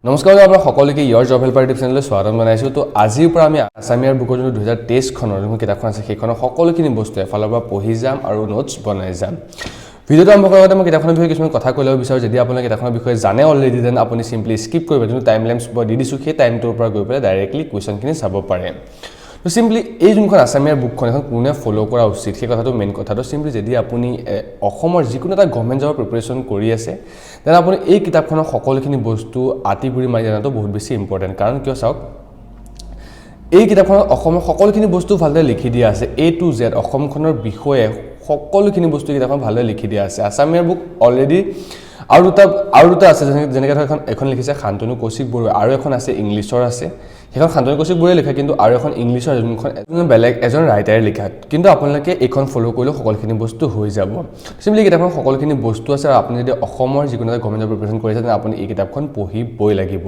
নমস্কাৰ, আপোনাক সকলোকে ইয়ৰ জব হেল্পাৰ ইউটিউব চেনেললৈ স্বাগতম জনাইছোঁ। তো আজিৰ পৰা আমি আছাম ইয়াৰ বুকৰ যোনটো 2023খনৰ যোনখন কিতাপখন আছে, সেইখনৰ সকলোখিনি বস্তু এফালৰ পৰা পঢ়ি যাম আৰু নোটছ বনাই যাম। ভিডিঅ'টো আৰম্ভ কৰাৰ আগতে মই কিতাপখনৰ বিষয়ে কিছুমান কথা কৈ ল'ব বিচাৰোঁ। যদি আপোনালোকে কিতাপখনৰ বিষয়ে জানে অলৰেডি, then আপুনি চিম্পলি স্কিপ কৰিব। যোনটো টাইম লেপছ মই দি দিছোঁ, সেই টাইমটোৰ পৰা গৈ পেলাই ডাইৰেক্টলি কুৱেশ্যনখিনি চাব পাৰে। তো চিম্পলি এই যোনখন আছাম ইয়াৰ বুকখন, এখন কোনে ফ'ল' কৰা উচিত, সেই কথাটো মেইন কথাটো। চিম্পলি যদি আপুনি অসমৰ যিকোনো এটা গভৰ্ণমেণ্ট জবৰ প্ৰিপেৰেশ্যন কৰি আছে, then আপুনি এই কিতাপখনৰ সকলোখিনি বস্তু আঁতি গুৰি মাৰি জনাটো বহুত বেছি ইম্পৰ্টেণ্ট। কাৰণ কিয় চাওক, এই কিতাপখনত অসমৰ সকলোখিনি বস্তু ভালদৰে লিখি দিয়া আছে। এ টু জেড অসমখনৰ বিষয়ে সকলোখিনি বস্তু কিতাপখন ভালদৰে লিখি দিয়া আছে। আছাম ইয়াৰ বুক অলৰেডি আৰু দুটা আছে, যেনেকৈ ধৰক এখন লিখিছে শান্তনু কৌশিক বৰুৱা আৰু এখন আছে ইংলিছৰ আছে। সেইখন শান্তনু কৌশিক বৰুৱাই লিখা, কিন্তু আৰু এখন ইংলিছৰ যোনখন এজন বেলেগ এজন ৰাইটাৰে লিখা। কিন্তু আপোনালোকে এইখন ফ'ল' কৰিলেও সকলোখিনি বস্তু হৈ যাব। চিম্পলি কিতাপখন সকলোখিনি বস্তু আছে আৰু আপুনি যদি অসমৰ যিকোনো এটা গভৰ্ণমেণ্ট জব প্ৰিপেৰেশ্যন কৰিছে, তেন্তে আপুনি এই কিতাপখন পঢ়িবই লাগিব।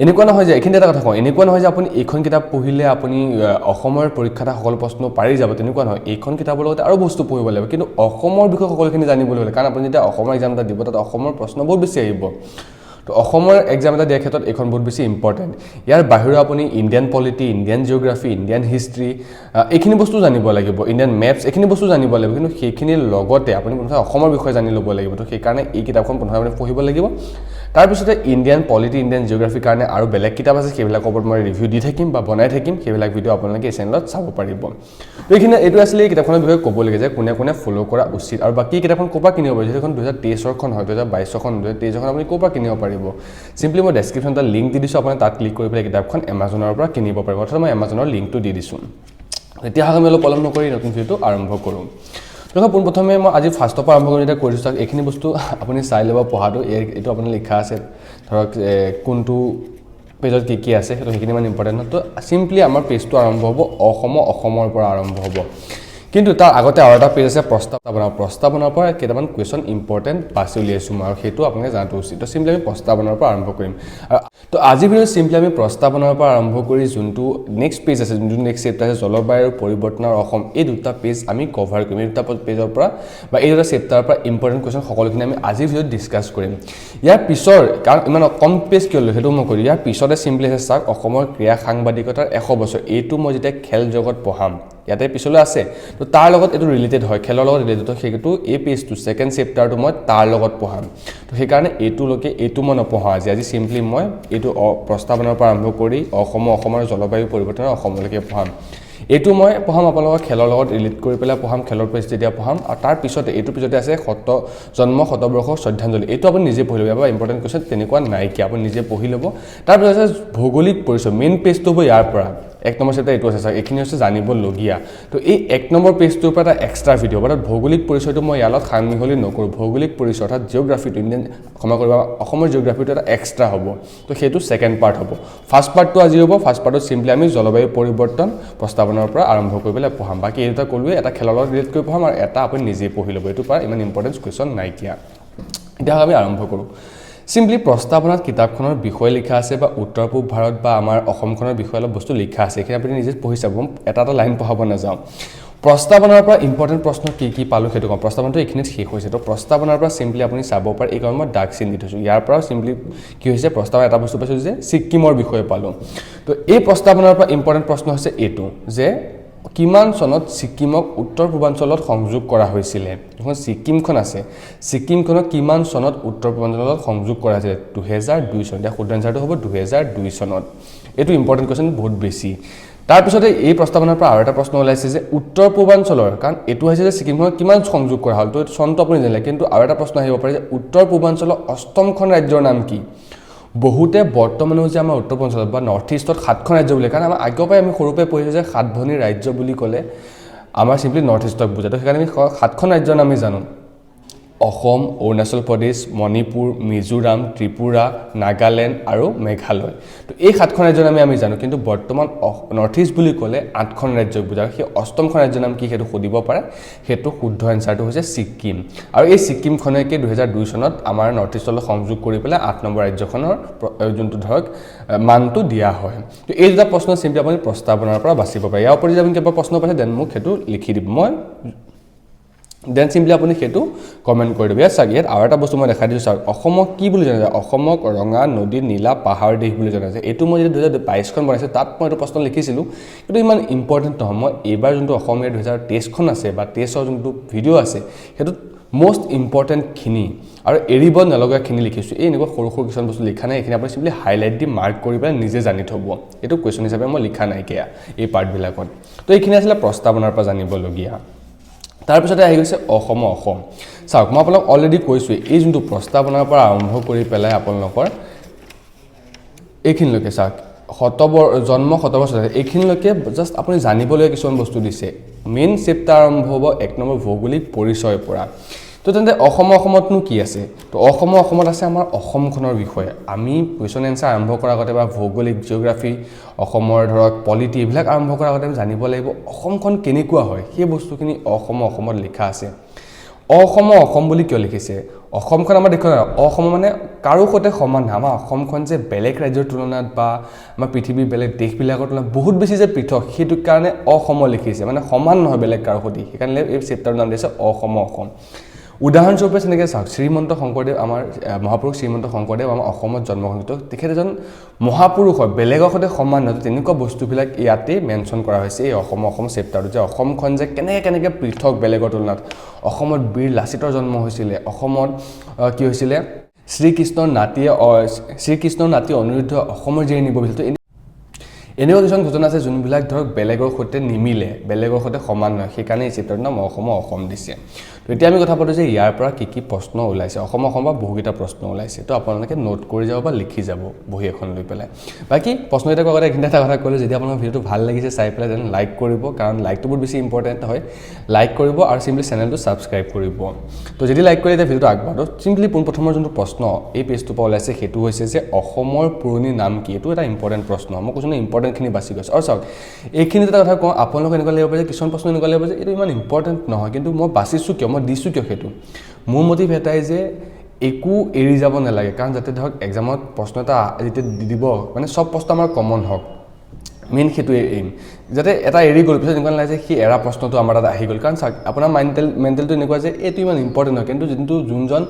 এনেকুৱা নহয় যে, এইখিনিতে এটা কথা কওঁ, এনেকুৱা নহয় যে আপুনি এইখন কিতাপ পঢ়িলে আপুনি অসমৰ পৰীক্ষা এটা সকলো প্ৰশ্ন পাৰি যাব, তেনেকুৱা নহয়। এইখন কিতাপৰ লগতে আৰু বস্তু পঢ়িব লাগিব, কিন্তু অসমৰ বিষয়ে সকলোখিনি জানিবলৈ হ'লে, কাৰণ আপুনি যেতিয়া অসমৰ এক্সাম এটা দিব, তাত অসমৰ প্ৰশ্ন বহুত বেছি আহিব। তো অসমৰ এক্সাম এটা দিয়াৰ ক্ষেত্ৰত এইখন বহুত বেছি ইম্পৰ্টেণ্ট। ইয়াৰ বাহিৰেও আপুনি Indian polity, Indian geography, Indian history, এইখিনি বস্তু জানিব লাগিব। ইণ্ডিয়ান মেপছ, এইখিনি বস্তু জানিব লাগিব। কিন্তু সেইখিনিৰ লগতে আপুনি প্ৰথমে অসমৰ বিষয়ে জানি ল'ব লাগিব। তো সেইকাৰণে এই কিতাপখন প্ৰথমে আপুনি পঢ়িব লাগিব। তাৰপিছতে ইণ্ডিয়ান পলিটি, ইণ্ডিয়ান জিঅ'গ্ৰাফীৰ কাৰণে আৰু বেলেগ কিতাপ আছে। সেইবিলাকৰ ওপৰত মই ৰিভিউ দি থাকিম বা বনাই থাকিম। সেইবিলাক ভিডিঅ' আপোনালোকে এই চেনেলত চাব পাৰিব। তো এইখিনি এইটো আছিলে এই কিতাপখনৰ বিষয়ে ক'বলগীয়া যে কোনে কোনে ফ'ল' কৰা উচিত আৰু বাকী কিতাপখন ক'ৰ পৰা কিনিব পাৰিব। যিহেতু এখন 2023ৰখন হয়, 2022ৰখন, 2023ৰখন আপুনি ক'ৰ পৰা কিনিব পাৰিব? চিম্পলি মই ডেছক্ৰিপশ্যনত এটা লিংক দি দিছোঁ, আপুনি তাত ক্লিক কৰি পেলাই কিতাপখন এমাজনৰ পৰা কিনিব পাৰিব, অৰ্থাৎ মই এমাজনৰ লিংকটো দি দিছোঁ। তেতিয়া আমি অলপ পলম নকৰি নতুন ভিডিঅ'টো আৰম্ভ কৰোঁ। দেখক, পোনপ্ৰথমে মই আজি ফাৰ্ষ্টৰ পৰা আৰম্ভ কৰি যেতিয়া কৰি দিছোঁ, চাওক, এইখিনি বস্তু আপুনি চাই ল'ব পঢ়াটো। এইটো আপুনি লিখা আছে, ধৰক কোনটো পেজত কি কি আছে, সেইটো সেইখিনি ইমান ইম্পৰ্টেণ্ট নহয়। তো চিম্পলি আমাৰ পেজটো আৰম্ভ হ'ব অসমৰ পৰা আৰম্ভ হ'ব। কিন্তু তাৰ আগতে আৰু এটা পেজ আছে, প্ৰস্তাৱনা। প্ৰস্তাৱনাৰ পৰা কেইটামান কুৱেশ্যন ইম্পৰ্টেণ্ট বাছি উলিয়াইছোঁ মই আৰু সেইটো আপোনালোকে জনাটো উচিত। তো চিম্পলি আমি প্ৰস্তাৱনাৰ পৰা আৰম্ভ কৰিম। আৰু তো আজিৰ ভিডিঅ'ত চিম্পলি আমি প্ৰস্তাৱনাৰ পৰা আৰম্ভ কৰি যোনটো নেক্সট পেজ আছে, যোনটো নেক্সট চেপ্টাৰ আছে, জলবায়ুৰ পৰিৱৰ্তনৰ অসম, এই দুটা পেজ আমি কভাৰ কৰিম। এই দুটা পেজৰ পৰা বা এই দুটা চেপ্টাৰৰ পৰা ইম্পৰ্টেণ্ট কুৱেশ্যন সকলোখিনি আমি আজিৰ ভিডিঅ'ত ডিছকাছ কৰিম। ইয়াৰ পিছৰ, কাৰণ ইমান কম পেজ কিয় ল'লোঁ, সেইটো মই কৰি, ইয়াৰ পিছতে চিম্পলি আছে চাওক, অসমৰ ক্ৰীড়া সাংবাদিকতাৰ 100 বছৰ। এইটো মই যেতিয়া খেল জগত পঢ়াম, ইয়াতে পিছলৈ আছে, তো তাৰ লগত এইটো ৰিলেটেড হয়, খেলৰ লগত ৰিলেটেড হয়। সেইটো এই পেজটো, ছেকেণ্ড চেপ্টাৰটো মই তাৰ লগত পঢ়াম। তো সেইকাৰণে এইটোলৈকে এইটো মই নপঢ়াওঁ আজি। আজি চিম্পলি মই এইটো প্ৰস্তাৱনাৰ পৰা আৰম্ভ কৰি অসমৰ জলবায়ু পৰিৱৰ্তনৰ অসমলৈকে পঢ়াম। এইটো মই পঢ়াম আপোনালোকৰ খেলৰ লগত ৰিলেট কৰি পেলাই পঢ়াম, খেলৰ পেজ যেতিয়া পঢ়াম। আৰু তাৰ পিছতে, এইটোৰ পিছতে আছে জন্ম শতবৰ্ষ শ্ৰদ্ধাঞ্জলি। এইটো আপুনি নিজে পঢ়ি ল'ব। ইয়াৰ পৰা ইম্পৰ্টেণ্ট কুৱেশ্যন তেনেকুৱা নাইকিয়া, আপুনি নিজে পঢ়ি ল'ব। তাৰপিছত আছে ভৌগোলিক পৰিচয়। মেইন পেজটো হ'ব ইয়াৰ পৰা। 1 নম্বৰ চেপ্টাৰ এইটো আছে চাওক, এইখিনি হৈছে জানিবলগীয়া। তো এই 1 নম্বৰ পেজটোৰ পৰা এটা এক্সট্ৰা ভিডিঅ' হ'ব। অৰ্থাৎ ভৌগোলিক পৰিচয়টো মই ইয়াৰ লগত সানমিহলি নকৰোঁ। ভৌগোলিক পৰিচয় অৰ্থাৎ জিঅ'গ্ৰাফিটো, ইণ্ডিয়ান, ক্ষমা কৰিব, অসমৰ জিঅ'গ্ৰাফিটো এটা এক্সট্ৰা হ'ব। তো সেইটো ছেকেণ্ড পাৰ্ট হ'ব। ফাৰ্ষ্ট পাৰ্টটো আজি হ'ব। ফাৰ্ষ্ট পাৰ্টত চিম্পলি আমি জলবায়ু পৰিৱৰ্তন প্ৰস্তাৱনাৰ পৰা আৰম্ভ কৰি পেলাই পঢ়াম। বাকী এই দুটা ক'লোৱে, এটা খেলৰ লগত ৰিলেট কৰি পঢ়াম আৰু এটা আপুনি নিজেই পঢ়ি ল'ব। এইটোৰ পৰা ইমান ইম্পৰ্টেঞ্চ কুৱেশ্যন নাইকিয়া। এতিয়া আমি আৰম্ভ কৰোঁ। চিম্পলি প্ৰস্তাৱনাত কিতাপখনৰ বিষয়ে লিখা আছে বা উত্তৰ পূব ভাৰত বা আমাৰ অসমখনৰ বিষয়ে অলপ বস্তু লিখা আছে। এইখিনি আপুনি নিজে পঢ়ি চাব, এটা এটা লাইন পঢ়াব নাযাওঁ। প্ৰস্তাৱনাৰ পৰা ইম্পৰ্টেণ্ট প্ৰশ্ন কি কি পালোঁ সেইটো কওঁ। প্ৰস্তাৱনাটো এইখিনিত শেষ হৈছে। তো প্ৰস্তাৱনাৰ পৰা চিম্পলি আপুনি চাব পাৰে, এই কাৰণে মই দাগ চিন দি থৈছোঁ। ইয়াৰ পৰাও চিম্পলি কি হৈছে, প্ৰস্তাৱনা এটা বস্তু পাইছোঁ যে ছিক্কিমৰ বিষয়ে পালোঁ। তো এই প্ৰস্তাৱনাৰ পৰা ইম্পৰ্টেণ্ট প্ৰশ্ন হৈছে এইটো যে কিমান চনত ছিক্কিমক উত্তৰ পূৰ্বাঞ্চলত সংযোগ কৰা হৈছিলে? এখন ছিক্কিমখন আছে, ছিক্কিমখনক কিমান চনত উত্তৰ পূৰ্বাঞ্চলত সংযোগ কৰা হৈছিলে? 2002 চন। এতিয়া শুদ্ধ এনচাৰটো হ'ব 2002 চনত। এইটো ইম্পৰ্টেণ্ট কুৱেশ্যন বহুত বেছি। তাৰপিছতে এই প্ৰস্তাৱনাৰ পৰা আৰু এটা প্ৰশ্ন ওলাইছে যে উত্তৰ পূৰ্বাঞ্চলৰ, কাৰণ এইটো হৈছে যে ছিকিমখনক কিমান সংযোগ কৰা হ'ল, তো এইটো চনটো আপুনি জানিলে, কিন্তু আৰু এটা প্ৰশ্ন আহিব পাৰে যে উত্তৰ পূৰ্বাঞ্চলৰ অষ্টমখন ৰাজ্যৰ নাম কি? বহুতে বৰ্তমানেও যে আমাৰ উত্তৰ পূৰ্বাঞ্চলত বা নৰ্থ ইষ্টত সাতখন ৰাজ্য বুলি, কাৰণ আমাৰ আগৰ পৰাই আমি সৰুৰ পৰাই পঢ়িছোঁ যে সাত ভনী ৰাজ্য বুলি ক'লে আমাৰ চিম্পলি নৰ্থ ইষ্টক বুজায়। তো সেইকাৰণে আমি সাতখন ৰাজ্যৰ নামেই জানো: অসম, অৰুণাচল প্ৰদেশ, মণিপুৰ, মিজোৰাম, ত্ৰিপুৰা, নাগালেণ্ড আৰু মেঘালয়। তো এই সাতখন ৰাজ্যৰ নামেই আমি জানো। কিন্তু বৰ্তমান নৰ্থ ইষ্ট বুলি ক'লে আঠখন ৰাজ্যক বুজায়। সেই অষ্টমখন ৰাজ্যৰ নাম কি, সেইটো সুধিব পাৰে। সেইটো শুদ্ধ এনচাৰটো হৈছে ছিক্কিম। আৰু এই ছিক্কিমখনকে 2002 চনত আমাৰ নৰ্থ ইষ্টলৈ সংযোগ কৰি পেলাই 8 নম্বৰ ৰাজ্যখনৰ যোনটো ধৰক মানটো দিয়া হয়। তো এই দুটা প্ৰশ্ন চিম্পলি আপুনি প্ৰস্তাৱনাৰ পৰা বাচিব পাৰে। ইয়াৰ ওপৰত যদি আপুনি কিবা প্ৰশ্ন পাইছে, then মোক সেইটো লিখি দিব, মই Then simply আপুনি সেইটো কমেণ্ট কৰি দিব। ইয়াত চাওক, ইয়াত আৰু এটা বস্তু মই দেখাই দিছোঁ। চাওক, অসমক কি বুলি জনা যায়? অসমক ৰঙা নদী, নীলা পাহাৰ দেশ বুলি জনা যায়। এইটো মই যেতিয়া 2022খন বনাইছোঁ, তাত মই এইটো প্ৰশ্ন লিখিছিলোঁ, কিন্তু ইমান ইম্পৰ্টেণ্ট নহয়। মই এইবাৰ যোনটো অসমীয়া 2023খন আছে বা 23ৰ যোনটো ভিডিঅ' আছে, সেইটোত মষ্ট ইম্পৰ্টেণ্টখিনি আৰু এৰিব নলগাখিনি লিখিছোঁ। এই এনেকুৱা সৰু সৰু কিছুমান বস্তু লিখা নাই। এইখিনি আপুনি চিম্পলি হাইলাইট দি মাৰ্ক কৰি পেলাই নিজে জানি থ'ব। এইটো কুৱেশ্যন হিচাপে মই লিখা নাইকিয়া এই পাৰ্টবিলাকত। তো এইখিনি আছিলে প্ৰস্তাৱনাৰ পৰা জানিবলগীয়া। তাৰপিছতে আহি গৈছে অসম। অসম চাওক, মই আপোনাক অলৰেডি কৈছোঁৱেই, এই যোনটো প্ৰস্তাৱনাৰ পৰা আৰম্ভ কৰি পেলাই আপোনালোকৰ এইখিনিলৈকে চাওক, জন্ম শতবৰ্ষ, এইখিনিলৈকে জাষ্ট আপুনি জানিবলগীয়া কিছুমান বস্তু দিছে। মেইন চেপ্টাৰ আৰম্ভ হ'ব 1 নম্বৰ ভৌগোলিক পৰিচয়ৰ পৰা। তো তেন্তে অসমতনো কি আছে? তো অসমত আছে আমাৰ অসমখনৰ বিষয়ে। আমি কুৱেশ্যন এনচাৰ আৰম্ভ কৰাৰ আগতে বা ভৌগোলিক জিঅ'গ্ৰাফী, অসমৰ ধৰক পলিটি, এইবিলাক আৰম্ভ কৰাৰ আগতে আমি জানিব লাগিব অসমখন কেনেকুৱা হয়। সেই বস্তুখিনি অসমত লিখা আছে। অসম অসম বুলি কিয় লিখিছে? অসমখন আমাৰ দেশৰ অসম মানে কাৰো সৈতে সমান নহয়। আমাৰ অসমখন যে বেলেগ ৰাজ্যৰ তুলনাত বা আমাৰ পৃথিৱীৰ বেলেগ দেশবিলাকৰ তুলনাত বহুত বেছি যে পৃথক, সেইটো কাৰণে অসম লিখিছে। মানে সমান নহয় বেলেগ কাৰো সৈতে, সেইকাৰণে এই চেপ্টাৰৰ নাম দিছে অসম অসম। উদাহৰণস্বৰূপে যেনেকৈ চাওক, শ্ৰীমন্ত শংকৰদেৱ, আমাৰ মহাপুৰুষ শ্ৰীমন্ত শংকৰদেৱ আমাৰ অসমত জন্মগ্ৰহণ কৰিছিল। তেখেত এজন মহাপুৰুষ হয়, বেলেগৰ সৈতে সমান নহয়। তেনেকুৱা বস্তুবিলাক ইয়াতেই মেনশ্যন কৰা হৈছে এই অসম অসম চেপ্টাৰটো, যে অসমখন যে কেনেকৈ কেনেকৈ পৃথক বেলেগৰ তুলনাত। অসমত বীৰ লাচিতৰ জন্ম হৈছিলে। অসমত কি হৈছিলে? শ্ৰীকৃষ্ণৰ নাতি অনিৰুদ্ধ অসমৰ জীয়াই নিব বিচাৰিছিল। এনেকুৱা কিছুমান ঘটনা আছে যোনবিলাক ধৰক বেলেগৰ সৈতে নিমিলে, বেলেগৰ সৈতে সমান নহয়। সেইকাৰণে এই চেপ্টাৰটোৰ নাম অসম অসম দিছে। তো এতিয়া আমি কথা পাতোঁ যে ইয়াৰ পৰা কি কি প্ৰশ্ন ওলাইছে। অসম অসমৰ পৰা বহুকেইটা প্ৰশ্ন ওলাইছে। তো আপোনালোকে নোট কৰি যাব বা লিখি যাব বহী এখন লৈ পেলাই। বাকী প্ৰশ্নকেইটা কোৱাৰ আগতে এইখিনিতে এটা কথা ক'লোঁ, যদি আপোনালোকৰ ভিডিঅ'টো ভাল লাগিছে চাই পেলাই, then like কৰিব, কাৰণ লাইকটো বহুত বেছি ইম্পৰ্টেণ্ট হয়। লাইক কৰিব আৰু চিম্পলি চেনেলটো ছাবস্ক্ৰাইব কৰিব। তো যদি লাইক কৰি এতিয়া ভিডিঅ'টো আগবাঢ়ো। চিম্পলি পোনপ্ৰথমৰ যোনটো প্ৰশ্ন এই পেজটোৰ পৰা ওলাইছে, সেইটো হৈছে যে অসমৰ পুৰণি নাম কি? এইটো এটা ইম্পৰ্টেণ্ট প্ৰশ্ন। মই কৈছোঁ ন, ইম্পৰ্টেণ্টখিনি বাছি গৈছোঁ। আৰু চাওক, এইখিনিত এটা কথা কওঁ, আপোনালোকৰ এনেকুৱা লাগিব পাৰে যে কিছুমান প্ৰশ্ন এনেকুৱা লাগিব যে এইটো ইমান ইম্পৰ্টেণ্ট নহয়, কিন্তু মই বাচিছোঁ কিয়, মই দিছোঁ কিয়? সেইটো মোৰ মটিভ এটাই যে একো এৰি যাব নালাগে, কাৰণ যাতে ধৰক এক্সামত প্ৰশ্ন এটা যেতিয়া দি দিব, মানে চব প্ৰশ্ন আমাৰ কমন হওক, মেইন সেইটোৱে এইম, যাতে এটা এৰি গ'ল পিছত এনেকুৱা নালাগে যে সেই এৰা প্ৰশ্নটো আমাৰ তাত আহি গ'ল। কাৰণ চাওক, আপোনাৰ মেণ্টেলটো এনেকুৱা যে এইটো ইমান ইম্পৰ্টেণ্ট নহয়, কিন্তু যোনজন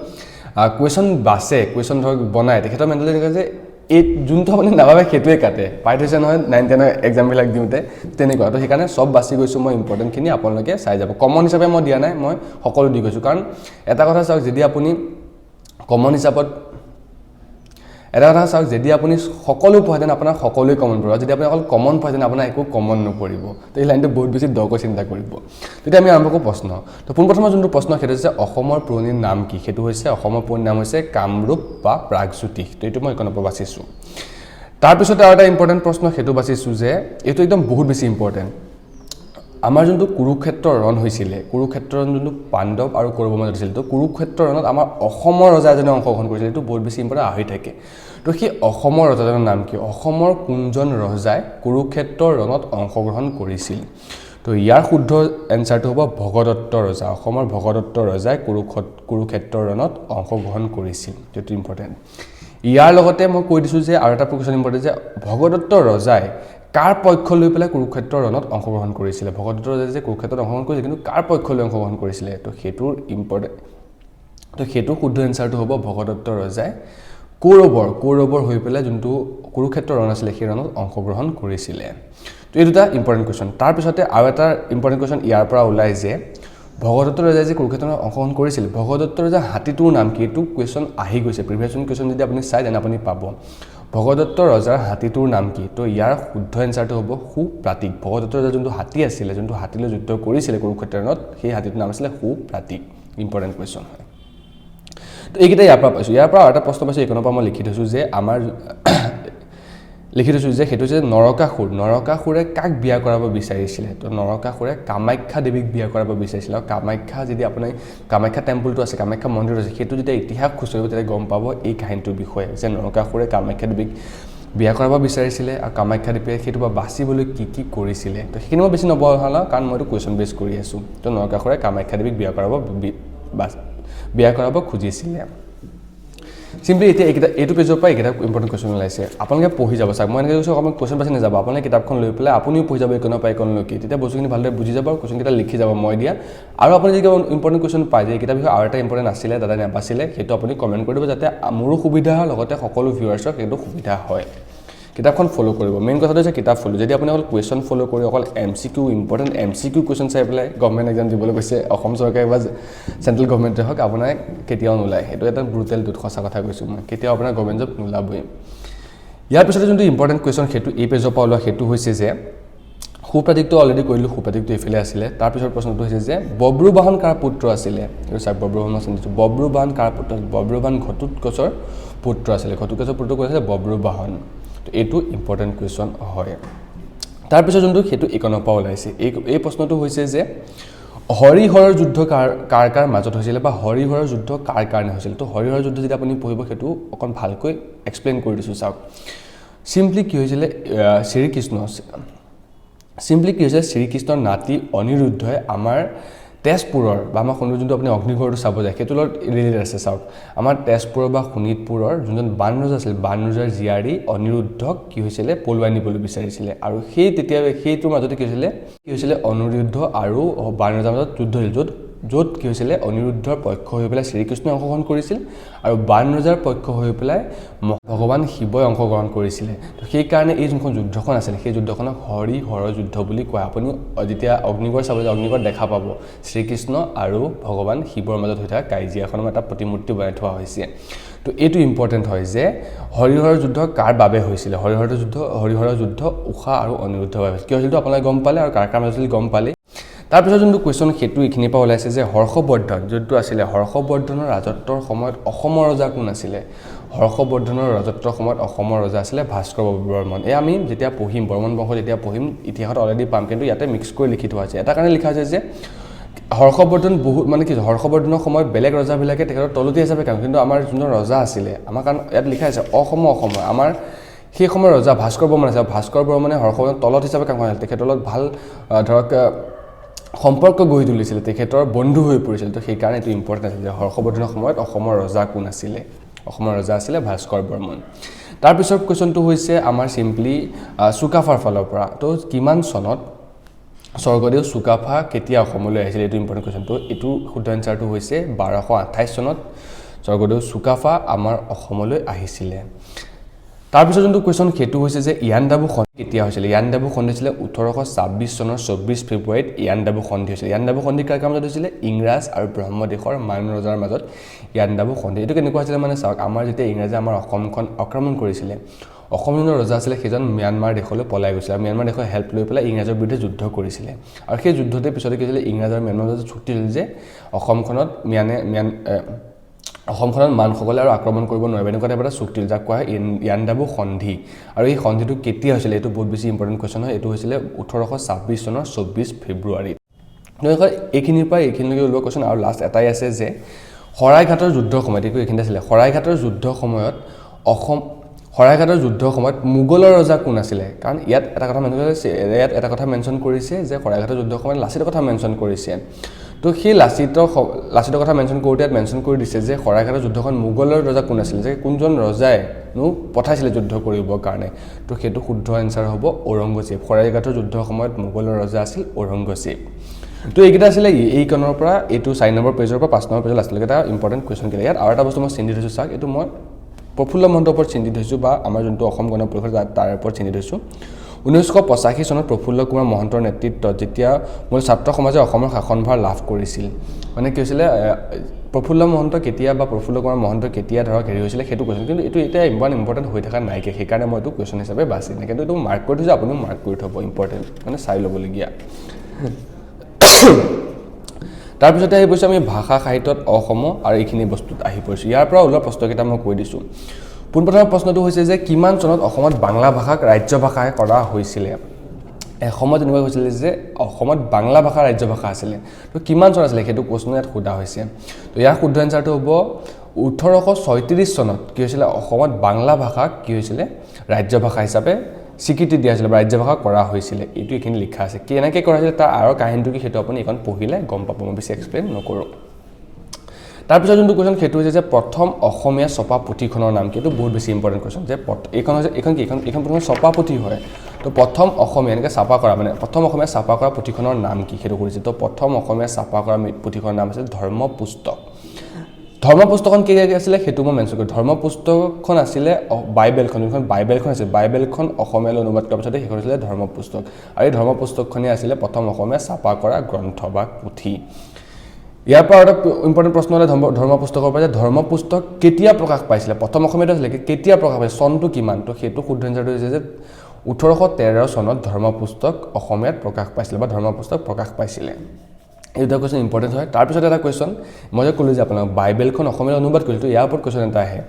কুৱেশ্যন বাছে, কুৱেশ্যন ধৰক বনায়, তেখেতৰ মেণ্টেলটো এনেকুৱা যে এই যোনটো আপুনি নাভাবে সেইটোৱে কাটে। পাই থৈছে নহয় 9-10ৰ এক্সামবিলাক দিওঁতে তেনেকুৱা। তো সেইকাৰণে চব বাছি গৈছোঁ মই ইম্পৰ্টেণ্টখিনি, আপোনালোকে চাই যাব। কমন হিচাপে মই দিয়া নাই, মই সকলো দি গৈছোঁ। কাৰণ এটা কথা চাওক, যদি আপুনি কমন হিচাপত এটা কথা চাওক, যদি আপুনি সকলো পঢ়ে, তেনে আপোনাৰ সকলোৱে কমন পৰিব। যদি আপুনি অকল কমন পঢ়ে, তেনে আপোনাৰ একো কমন নপৰিব। তো এই লাইনটো বহুত বেছি দকৈ চিন্তা কৰিব। তেতিয়া আমি আৰম্ভ কৰোঁ প্ৰশ্ন। তো পোনপ্ৰথমে যোনটো প্ৰশ্ন, সেইটো হৈছে অসমৰ পুৰণি নাম কি? সেইটো হৈছে অসমৰ পুৰণি নাম হৈছে কামৰূপ বা প্ৰাগজ্যোতিষ। তো এইটো মই এইকণৰ পৰা বাচিছোঁ। তাৰপিছতে আৰু এটা ইম্পৰ্টেণ্ট প্ৰশ্ন, সেইটো বাচিছোঁ যে এইটো একদম বহুত বেছি ইম্পৰ্টেণ্ট। আমাৰ যোনটো কুৰুক্ষেত্ৰ ৰণ হৈছিলে, কুৰুক্ষেত্ৰ ৰণ যোনটো পাণ্ডৱ আৰু কৌৰৱৰ মাজত হৈছিল, তো কুৰুক্ষেত্ৰ ৰণত আমাৰ অসমৰ ৰজা এজনে অংশগ্ৰহণ কৰিছিল। এইটো বহুত বেছি ইম্পৰ্টেণ্ট আহি থাকে। তো সেই অসমৰ ৰজাজনৰ নাম কি? অসমৰ কোনজন ৰজাই কুৰুক্ষেত্ৰ ৰণত অংশগ্ৰহণ কৰিছিল? তো ইয়াৰ শুদ্ধ এনচাৰটো হ'ব ভগদত্ত ৰজা। অসমৰ ভগদত্ত ৰজাই কুৰুক্ষেত্ৰ ৰণত অংশগ্ৰহণ কৰিছিল। এইটো ইম্পৰ্টেণ্ট। ইয়াৰ লগতে মই কৈ দিছোঁ যে আৰু এটা কুৱেশ্যন ইম্পৰ্টেণ্ট যে ভগদত্ত ৰজাই কাৰ পক্ষ লৈ পেলাই কুৰুক্ষেত্ৰ ৰণত অংশগ্ৰহণ কৰিছিলে? ভগদত্ত ৰজাই যে কুৰুক্ষেত্ৰত অংশগ্ৰহণ কৰিছিলে, কিন্তু কাৰ পক্ষ লৈ অংশগ্ৰহণ কৰিছিলে? তো সেইটোৰ ইম্পৰ্টেণ্ট। তো সেইটোৰ শুদ্ধ এনচাৰটো হ'ব ভগদত্ত ৰজাই কৌৰৱৰ হৈ পেলাই যোনটো কুৰুক্ষেত্ৰ ৰণ আছিলে, সেই ৰণত অংশগ্ৰহণ কৰিছিলে। তো এই দুটা ইম্পৰ্টেণ্ট কুৱেশ্যন। তাৰপিছতে আৰু এটা ইম্পৰ্টেণ্ট কুৱেশ্যন ইয়াৰ পৰা ওলাই যে ভগদত্ত ৰজাই যে কুৰুক্ষেত্ৰত অংশগ্ৰহণ কৰিছিল, ভগদত্ত ৰজাৰ হাতীটোৰ নাম কি? এইটো কুৱেশ্যন আহি গৈছে। প্ৰিভিয়াছ কুৱেশ্যন যদি আপুনি চাই, তেনে আপুনি পাব। ভগদত্ত ৰজাৰ হাতীটোৰ নাম কি? তো ইয়াৰ শুদ্ধ এনচাৰটো হ'ব সুপ্ৰাতিক। ভগদত্ত ৰজাৰ যোনটো হাতী আছিলে, যোনটো হাতীলৈ যুদ্ধ কৰিছিলে কুৰুক্ষেত্ৰ ৰণত, সেই হাতীটোৰ নাম আছিলে সুপ্ৰাতিক। ইম্পৰ্টেণ্ট কুৱেশ্যন হয়। তো এইকেইটা ইয়াৰ পৰা পাইছোঁ। ইয়াৰ পৰা আৰু এটা প্ৰশ্ন পাইছোঁ, এইখনৰ পৰা মই লিখি থৈছোঁ যে আমাৰ লিখি থৈছোঁ যে সেইটো হৈছে নৰকাসুৰ। নৰকাসুৰে কাক বিয়া কৰাব বিচাৰিছিলে? তো নৰকাসুৰে কামাখ্যা দেৱীক বিয়া কৰাব বিচাৰিছিলে। আৰু কামাখ্যা যদি আপুনি কামাখ্যা টেম্পলটো আছে, কামাখ্যা মন্দিৰটো আছে, সেইটো যেতিয়া ইতিহাস খুচৰিব, তেতিয়া গম পাব এই কাহিনীটোৰ বিষয়ে যে নৰকাসুৰে কামাখ্যা দেৱীক বিয়া কৰাব বিচাৰিছিলে আৰু কামাখ্যা দেৱীয়ে সেইটোৰ পৰা বাচিবলৈ কি কি কৰিছিলে। তো সেইখিনি মই বেছি নবঢ়াওঁ, কাৰণ মই এইটো কুৱেশ্যন বেছ কৰি আছোঁ। তো নৰকাসুৰে কামাখ্যা দেৱীক বিয়া কৰাব খুজিছিলে। চিম্পলি এতিয়া এইকেইটা, এইটো পেজৰ পৰা এইকেইটা ইম্পৰ্টেণ্ট কুৱেশ্যন ওলাইছে। আপোনালোকে পঢ়ি যাব। চাওক, মই এনেকৈ কৈছোঁ, অকণমান কুৱেশ্যন পাইছে নাযাব। আপোনালোকে কিতাপখন লৈ পেলাই আপুনিও পঢ়ি যাব এইকণৰ পৰা এইকণলৈকে। তেতিয়া বস্তুখিনি ভালদৰে বুজি যাব আৰু কুৱেশ্যনকেইটা লিখি যাব মই দিয়া। আৰু আপুনি যদি কিবা ইম্পৰ্টেণ্ট কুৱেশ্যন পায় যে এইকেইটা বিষয়ে আৰু এটা ইম্পৰ্টেণ্ট আছিলে, দাদা নাবাছিলে, সেইটো আপুনি কমেণ্ট কৰি দিব, যাতে মোৰো সুবিধা হয়, লগতে সকলো ভিউৱাৰ্ছক সেইটো সুবিধা হয়। কিতাপখন ফ'ল' কৰিব। মেইন কথাটো হৈছে কিতাপ ফ'ল'। যদি আপুনি অকল কুৱেশ্যন ফ'ল' কৰি, অকল MCQ, important MCQ question চাই পেলাই গভমেণ্ট এক্সাম দিবলৈ গৈছে, অসম চৰকাৰে বা চেণ্ট্ৰেল গভমেণ্টে হওক, আপোনাৰ কেতিয়াও নোলায়। সেইটো এটা ব্ৰুটেল ট্ৰুথ, সঁচা কথা কৈছোঁ মই, কেতিয়াও আপোনাৰ গভমেণ্ট জব নোলাবই। ইয়াৰ পিছতে যোনটো ইম্পৰ্টেণ্ট কুৱেশ্যন, সেইটো এই পেজৰ পৰা ওলোৱা, সেইটো হৈছে যে সুপ্ৰতীকটো অলৰেডি কৰিলোঁ, সুপ্ৰতীকটো এইফালে আছিলে। তাৰপিছত প্ৰশ্নটো হৈছে যে বব্ৰুবাহন কাৰ পুত্ৰ আছিলে? এইটো চাওক, বব্ৰুবাহন মই চিনি দিছোঁ। বব্ৰুবাহন কাৰ পুত্ৰ আছিল? বব্ৰুবাহন ঘটোৎকচৰ পুত্ৰ আছিলে। ঘটোৎকচৰ পুত্ৰ কোন আছিলে? বব্ৰুবাহন। তো এইটো ইম্পৰ্টেণ্ট কুৱেশ্যন হয়। তাৰপিছত যোনটো, সেইটো এইকণৰ পৰা ওলাইছে। এই প্ৰশ্নটো হৈছে যে হৰিহৰৰ যুদ্ধ কাৰ কাৰ কাৰ মাজত হৈছিলে বা হৰিহৰৰ যুদ্ধ কাৰ কাৰণে হৈছিল? তো হৰিহৰৰ যুদ্ধ যেতিয়া আপুনি পঢ়িব, সেইটো অকণ ভালকৈ এক্সপ্লেইন কৰি দিছোঁ। চাওক, চিম্পলি কি হৈছিলে, শ্ৰীকৃষ্ণ, চিম্পলি কি হৈছে, শ্ৰীকৃষ্ণৰ নাতি অনিৰুদ্ধই আমাৰ তেজপুৰৰ বা আমাৰ শোণিত, যোনটো আপুনি অগ্নিগড়টো চাব যায়, সেইটোৰ লগত ৰিলেটেড আছে। চাওক, আমাৰ তেজপুৰৰ বা শোণিতপুৰৰ যোনজন বানৰজা আছিল, বানৰজাৰ জীয়াৰী অনিৰুদ্ধক কি হৈছিলে, পলুৱাই নিবলৈ বিচাৰিছিলে। আৰু সেই তেতিয়া সেইটোৰ মাজতে কি হৈছিলে, অনিৰুদ্ধ আৰু বানৰজাৰ মাজত যুদ্ধ হৈছিল, য'ত য'ত কি হৈছিলে, অনিৰুদ্ধৰ পক্ষ হৈ পেলাই শ্ৰীকৃষ্ণই অংশগ্ৰহণ কৰিছিল আৰু বানৰজাৰ পক্ষ হৈ পেলাই ভগৱান শিৱই অংশগ্ৰহণ কৰিছিলে। তো সেইকাৰণে এই যোনখন যুদ্ধখন আছিলে, সেই যুদ্ধখনক হৰি হৰৰ যুদ্ধ বুলি কোৱা হয়। আপুনি যেতিয়া অগ্নিগড় চাব যায়, অগ্নিগড় দেখা পাব শ্ৰীকৃষ্ণ আৰু ভগৱান শিৱৰ মাজত হৈ থকা কাজিয়াখনৰ এটা প্ৰতিমূৰ্তি বনাই থোৱা হৈছে। তো এইটো ইম্পৰ্টেণ্ট হয় যে হৰিহৰৰ যুদ্ধ কাৰ বাবে হৈছিলে? হৰিহৰৰ যুদ্ধ ঊষা আৰু অনিৰুদ্ধৰ বাবে কিয় হৈছিল, আপোনালোকে গম পালে আৰু কাৰ কাৰ মাজত হৈছিল গম পালে। তাৰপিছত যোনটো কুৱেশ্যন, সেইটো এইখিনিৰ পৰা ওলাইছে যে হৰ্ষবৰ্ধন যোনটো আছিলে, হৰ্ষবৰ্ধনৰ ৰাজত্বৰ সময়ত অসমৰ ৰজা কোন আছিলে? হৰ্ষবৰ্ধনৰ ৰাজত্বৰ সময়ত অসমৰ ৰজা আছিলে ভাস্কৰ বৰ্মন। এই আমি যেতিয়া পঢ়িম, বৰ্মন বংশ যেতিয়া পঢ়িম, ইতিহাসত অলৰেডি পাম, কিন্তু ইয়াতে মিক্স কৰি লিখি থোৱা হৈছে। এটা কাৰণে লিখা হৈছে যে হৰ্ষবৰ্ধন বহুত, মানে কি, হৰ্ষবৰ্ধনৰ সময়ত বেলেগ ৰজাবিলাকে তেখেতৰ তলতীয়া হিচাপে কাম, কিন্তু আমাৰ যোনজন ৰজা আছিলে আমাৰ, কাৰণ ইয়াত লিখা আছে অসম অসমৰ, আমাৰ সেই সময়ৰ ৰজা ভাস্কৰ বৰ্মন আছিলে। ভাস্কৰ বৰ্মনে হৰ্ষবৰ্ধন তলত হিচাপে কাম কৰা, তেখেতৰ লগত ভাল ধৰক সম্পৰ্ক গঢ়ি তুলিছিলে, তেখেতৰ বন্ধু হৈ পৰিছিল। তো সেইকাৰণে এইটো ইম্পৰ্টেণ্ট আছিল যে হৰ্ষবৰ্ধনৰ সময়ত অসমৰ ৰজা কোন আছিলে? অসমৰ ৰজা আছিলে ভাস্কৰ বৰ্মন। তাৰপিছৰ কুৱেশ্যনটো হৈছে আমাৰ চিম্পলি চুকাফাৰ ফালৰ পৰা। তো কিমান চনত স্বৰ্গদেউ চুকাফা কেতিয়া অসমলৈ আহিছিল? এইটো ইম্পৰ্টেণ্ট কুৱেশ্যনটো। এইটো শুদ্ধ এনচাৰটো হৈছে 1228 চনত স্বৰ্গদেউ চুকাফা আমাৰ অসমলৈ আহিছিলে। তাৰপিছত যোনটো কুৱেশ্যন, সেইটো হৈছে যে ইয়াণ্ডাবু সন্ধি কেতিয়া হৈছিলে? ইয়াণ্ডাবু সন্ধি হৈছিলে 1826 চনৰ 24 ফেব্ৰুৱাৰীত ইয়াণ্ডাবু সন্ধি হৈছিলে। ইয়াণ্ডাবু সন্ধি কাৰ কাৰ মাজত হৈছিলে? ইংৰাজ আৰু ব্ৰহ্মদেশৰ মান ৰজাৰ মাজত ইয়াণ্ডাবু সন্ধি। এইটো কেনেকুৱা হৈছিলে মানে চাওক, আমাৰ যেতিয়া ইংৰাজে আমাৰ অসমখন আক্ৰমণ কৰিছিলে, অসম যোনজন ৰজা আছিলে, সেইজন ম্যানমাৰ দেশলৈ পলাই গৈছিলে আৰু ম্যানমাৰ দেশৰ হেল্প লৈ পেলাই ইংৰাজৰ বিৰুদ্ধে যুদ্ধ কৰিছিলে। আৰু সেই যুদ্ধতে পিছতে কি হৈছিলে, ইংৰাজ আৰু ম্যানমাৰৰ মাজত চুক্তি হৈছিল যে অসমখনত ম্যানে ম্যান অসমখনত মানসকলে আৰু আক্ৰমণ কৰিব নোৱাৰিব। এনেকুৱা টাইপৰ এটা চুক্তি, যাক কোৱা হয় ইয়াণ্ডাবু সন্ধি। আৰু এই সন্ধিটো কেতিয়া হৈছিলে? এইটো বহুত বেছি ইম্পৰ্টেণ্ট কুৱেশ্যন হয়। এইটো হৈছিলে 1826 চনৰ 24 ফেব্ৰুৱাৰীত। তেনেকৈ এইখিনিৰ পৰা এইখিনিলৈকে ওলোৱা কুৱেশ্যন। আৰু লাষ্ট এটাই আছে যে শৰাইঘাটৰ যুদ্ধৰ সময়ত, এইটো এইখিনিতে আছিলে, শৰাইঘাটৰ যুদ্ধৰ সময়ত মোগলৰ ৰজা কোন আছিলে? কাৰণ ইয়াত এটা কথা মেনশ্যন কৰিছে, ইয়াত এটা কথা মেনশ্যন কৰিছে যে শৰাইঘাটৰ যুদ্ধৰ সময়ত লাচিতৰ কথা মেনশ্যন কৰিছে। তো সেই লাচিতৰ কথা মেনশ্যন কৰোঁতে ইয়াত মেনশ্যন কৰি দিছে যে শৰাইঘাটৰ যুদ্ধখন মোগলৰ ৰজা কোন আছিলে, যে কোনজন ৰজাইনো পঠাইছিলে যুদ্ধ কৰিবৰ কাৰণে? তো সেইটো শুদ্ধ এনচাৰ হ'ব ঔৰংগজেব। শৰাইঘাটৰ যুদ্ধৰ সময়ত মোগলৰ ৰজা আছিল ঔৰংগজেব। তো এইকেইটা আছিলে এইকণৰ পৰা, এইটো 4 নম্বৰ পেজৰ পৰা 5 নম্বৰ পেজৰ লাষ্টলৈকে এটা ইম্পৰ্টেণ্ট কুৱেশ্যন কেইটা। ইয়াত আৰু এটা বস্তু মই চিন্তি থৈছোঁ। চাওক, এইটো মই প্ৰফুল্ল মহন্তৰ ওপৰত চিন্তি থৈছোঁ বা আমাৰ যোনটো অসম গণ পৰিষদ, তাৰ ওপৰত চিন্তি থৈছোঁ। 1985 চনত প্ৰফুল্ল কুমাৰ মহন্তৰ নেতৃত্বত যেতিয়া মূল ছাত্ৰ সমাজে অসমৰ শাসনভাৰ লাভ কৰিছিল, মানে কি হৈছিলে, প্ৰফুল্ল মহন্ত কেতিয়া বা প্ৰফুল্ল কুমাৰ মহন্ত কেতিয়া ধৰক হেৰি হৈছিলে, সেইটো কুৱেশ্যন। কিন্তু এইটো এতিয়া ইমান ইম্পৰ্টেণ্ট হৈ থকা নাইকিয়া, সেইকাৰণে মই এইটো কুৱেশ্যন হিচাপে বাছি নাই। কিন্তু এইটো মাৰ্ক কৰি থৈছোঁ, আপুনিও মাৰ্ক কৰি থ'ব, ইম্পৰ্টেণ্ট, মানে চাই ল'বলগীয়া। তাৰপিছতে আহি পৰিছোঁ আমি ভাষা সাহিত্যত অসম আৰু এইখিনি বস্তুত আহি পৰিছোঁ। ইয়াৰ পৰা ওলোৱা প্ৰশ্নকেইটা মই কৈ দিছোঁ। পোনপ্ৰথম প্ৰশ্নটো হৈছে যে কিমান চনত অসমত বাংলা ভাষাক ৰাজ্য ভাষা কৰা হৈছিলে? এসময়ত এনেকুৱা হৈছিলে যে অসমত বাংলা ভাষা ৰাজ্য ভাষা আছিলে। তো কিমান চন আছিলে, সেইটো প্ৰশ্ন ইয়াত সোধা হৈছে। তো ইয়াৰ শুদ্ধ এনচাৰটো হ'ব 1836 চনত। কি হৈছিলে, অসমত বাংলা ভাষাক কি হৈছিলে, ৰাজ্য ভাষা হিচাপে স্বীকৃতি দিয়া হৈছিলে বা ৰাজ্য ভাষা কৰা হৈছিলে। এইটো এইখিনি লিখা আছে। কেনেকৈ কৰা হৈছিলে, তাৰ আঁৰৰ কাহিনীটো কি, সেইটো আপুনি এইখন পঢ়িলে গম পাব, মই বেছি এক্সপ্লেইন নকৰোঁ। তাৰপিছত যোনটো কুৱেশ্যন, সেইটো হৈছে যে প্ৰথম অসমীয়া ছপা পুথিখনৰ নাম কি? এইটো বহুত বেছি ইম্পৰ্টেণ্ট কুৱেশ্যন যে এইখন হৈছে, এইখন কি, এইখন প্ৰথম ছপা পুথি হয়। তো প্ৰথম অসমীয়া এনেকৈ ছাপা কৰা, মানে প্ৰথম অসমীয়া ছাপা কৰা পুথিখনৰ নাম কি, সেইটো কৰিছে। তো প্ৰথম অসমীয়া ছাপা কৰা পুথিখনৰ নাম আছিল ধৰ্মপুস্তক। ধৰ্মপুস্তকখন কি আছিলে, সেইটো মই মেনশ্যন কৰিম। ধৰ্মপুস্তকখন আছিলে বাইবেলখন, যোনখন বাইবেলখন আছিল, বাইবেলখন অসমীয়ালৈ অনুবাদ কৰাৰ পিছতে সেইখন আছিলে ধৰ্মপুস্তক। আৰু এই ধৰ্মপুস্তকখনেই আছিলে প্ৰথম অসমীয়া ছাপা কৰা গ্ৰন্থ বা পুথি। ইয়াৰ পৰা আৰু এটা ইম্পৰ্টেণ্ট প্ৰশ্ন হ'লে ধৰ্মপুস্তকৰ পৰা যে ধৰ্মপুস্তক কেতিয়া প্ৰকাশ পাইছিলে? প্ৰথম অসমীয়াটো আছিলে, কেতিয়া প্ৰকাশ পাইছিলে, চনটো কিমান? তো সেইটো শুদ্ধ এনচাৰটো হৈছে যে 1813 চনত ধৰ্মপুস্তক অসমীয়াত প্ৰকাশ পাইছিলে বা ধৰ্মপুস্তক প্ৰকাশ পাইছিলে। এই দুটা কুৱেশ্যন ইম্পৰ্টেণ্ট হয়। তাৰপিছত এটা কুৱেশ্যন, মই যে ক'লোঁ যে আপোনাক বাইবেলখন অসমীয়ালৈ অনুবাদ কৰিছিল, তো ইয়াৰ ওপৰত কুৱেশ্যন এটা আহে